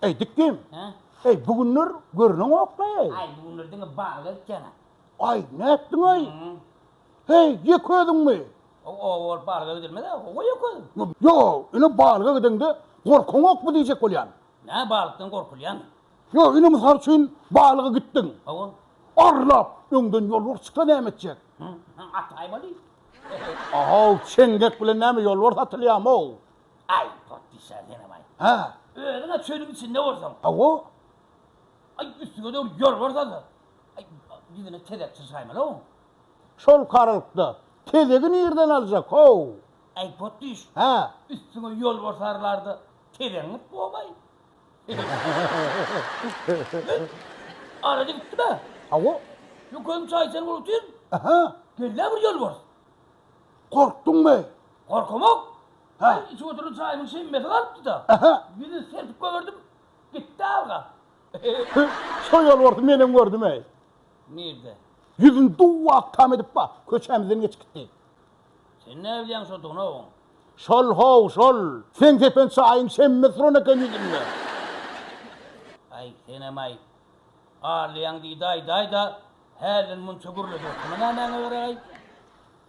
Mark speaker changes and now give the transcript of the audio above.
Speaker 1: Eý, Dikgim.
Speaker 2: Hä?
Speaker 1: Eý, bu günler görneňok-la-eý.
Speaker 2: Aý, bu günler diňe balyga gitýän-ä.
Speaker 1: Aý, nätdiň-eý? Heý, ýeke özüňmi?
Speaker 2: O oba bolup balyga gidilmez-ä, goý ýeke özüm.
Speaker 1: Ýok, ine balyga gideňde gorkaňokmy diýjek bolýan.
Speaker 2: Nä balykdan gorkulýamy?
Speaker 1: Ýok, ine mysal üçin balyga gitdiň.
Speaker 2: Hawa.
Speaker 1: Arlap, öňden ýolbars çyksa näme etjek?
Speaker 2: Ataýmaly.
Speaker 1: Ahow, çeňňek bilen näme ýolbars atylýamy-ow?
Speaker 2: Aý, potdyşa senem-aý.
Speaker 1: Hä?
Speaker 2: Özüň-ä çölüň içinde bolsaň.
Speaker 1: Hawa.
Speaker 2: Aý, üstüňe döwür ýolbars alsa. Aý, ýüzüne tezek çyrşaýmaly-ow.
Speaker 1: Şol karalykda tezegi nirden aljak, how?
Speaker 2: Äý, potdyş.
Speaker 1: Hä?
Speaker 2: Üstüňe ýolbars arlarda tezegiň gyt bomaý. Arada gitdim-ä.
Speaker 1: Hawa.
Speaker 2: Ýüküm çaý içen bolup otyryn.
Speaker 1: Aha.
Speaker 2: Geldi-ä bir ýolbars.
Speaker 1: Gorkduňmy?
Speaker 2: Gorkamok.
Speaker 1: Hä?
Speaker 2: Içip oturan çaýymyň şemmesi galypdy-da.
Speaker 1: Aha.
Speaker 2: Ýüzüni serpip goýberdim. Gitdi alga.
Speaker 1: Şo ýolbarsy menem gördüm-eý.
Speaker 2: Nirde?
Speaker 1: Ýüzüni duw-ak tam edip ba, köçämizden geçip gitdi.
Speaker 2: Sen näbilýäň şodugyny oň?
Speaker 1: Şol how, şol. Seň sepen çaýyň şemmesi duran eken ýüzünde.
Speaker 2: Aý, senem-aý. Arlaýaň diýdi aýdaý-da, hälden munça gürledip oturma nämäňe gerek-aý?